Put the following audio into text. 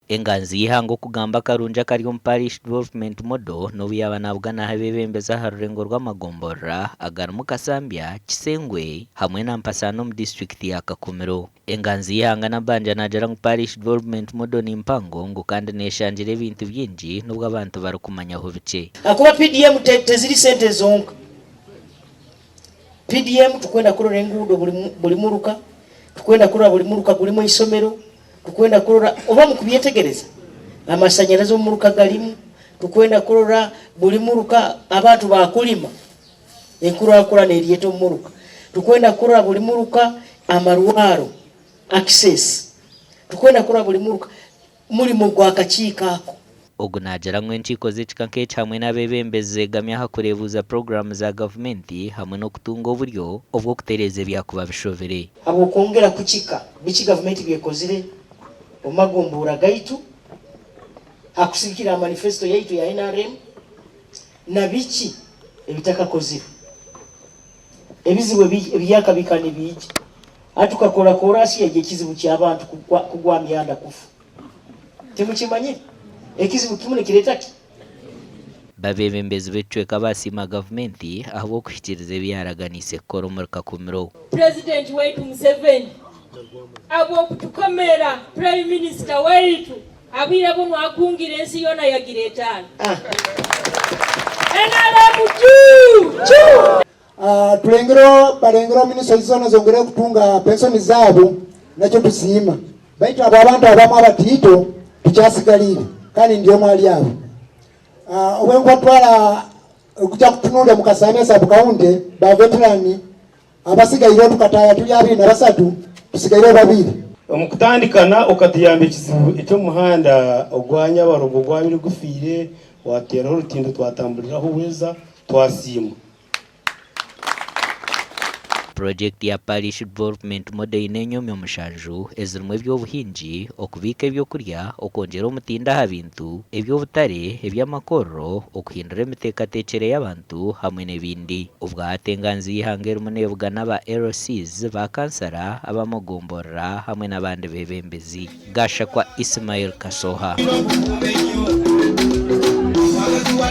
Enganzi y'eihanga okugamba akarungi akari omu Parish Development Model n'obu yaaba nabuganaho abeebembezi aha rurengo rw'amagomborora agarimu Kasambya, Kisengwe hamwe na Mpasaana omu disiturikiti ya Kakumiro. Enganzi y'eihanga Nabbanja naagira ngu Parish Development Model ni mpango ngu kandi neshangira ebintu bingi n'obu abantu barikumanyaho bikye. Ahakuba PDM teziri sente zonka. PDM tukwenda kurora enguudo buri muruka, tukwenda kurora buri muruka gurimu eisomero, Tukwenda kurora oba mukubyetegereza amasanyarazi omu muruka garimu, tukwenda kurora buri muruka abantu bakulima enkurakurana eri eta omu muruka, tukwenda kurora buri muruka amarwaro access, tukwenda kurora buri muruka murimo gwa kakiiko ako. Ogu naagira ngu enkiiko z'ekika nk'eki hamwe n'abeebembezi zeegami aha kureebuuza puroguraamu za gavumenti hamwe n'okutunga oburyo obw'okutereeza ebyakuba bishobire. Habw'okwongera kukika biki gavumenti byekozire omu magomboora gaitu hakusigikira aha manifesto yaitu eya nrm na biki ebitakakozirwe. Ebizibu ebyakabi ka nibiija. Hati tukakora koorasi yaija ekizibu ky'abantu kugwa aha mihanda kufa. Timukimanyire? Ekizibu kimwe nikireeta ki? Abeebembezi b'ekicweka baasiima gavumenti ahabw'okuhikiiriza ebi yaaraganiise kukora omuri Kakumiro. Purezidenti waitu Museveni ahabw'okutukomera Prime Minister waitu abwire bunu akungire ensi yoona yagira etaano. NRM juu! Juu! Tulengera balengera ministries zoona zongere kutunga pensoni zaabo nakyo tusiima baitu abo abantu abamu abatiito tukyasigaliire kandi ndi omu hali abo. Obwenkubatwara kuja kutunuulira omu Kasambya sub county ba veteran abasigaireho tukataaya turi 23 tusigaireho babiri. Omu kutandikana okatuyamba ekizibu eky'omuhanda ogwa Nyabarogo ogwabaire gufiire wateeraho orutindo twatamburiraho weeza twasiima. Purogyekiti ya Parish Development Model eine enyomyo mushanju ezirimu eby'obuhingi, okubiika eby'okurya, okwongyera omutindo aha bintu, eby'obutare, eby'amakorero, okuhindura emiteekateekyere y'abantu hamwe n'ebindi. Obwa hati enganzi y'eihanga erimu neebugana aba LCs, ba kansara, ab'amagomborora hamwe n'abandi beebembezi. Gashakwa Ismail Kasoha.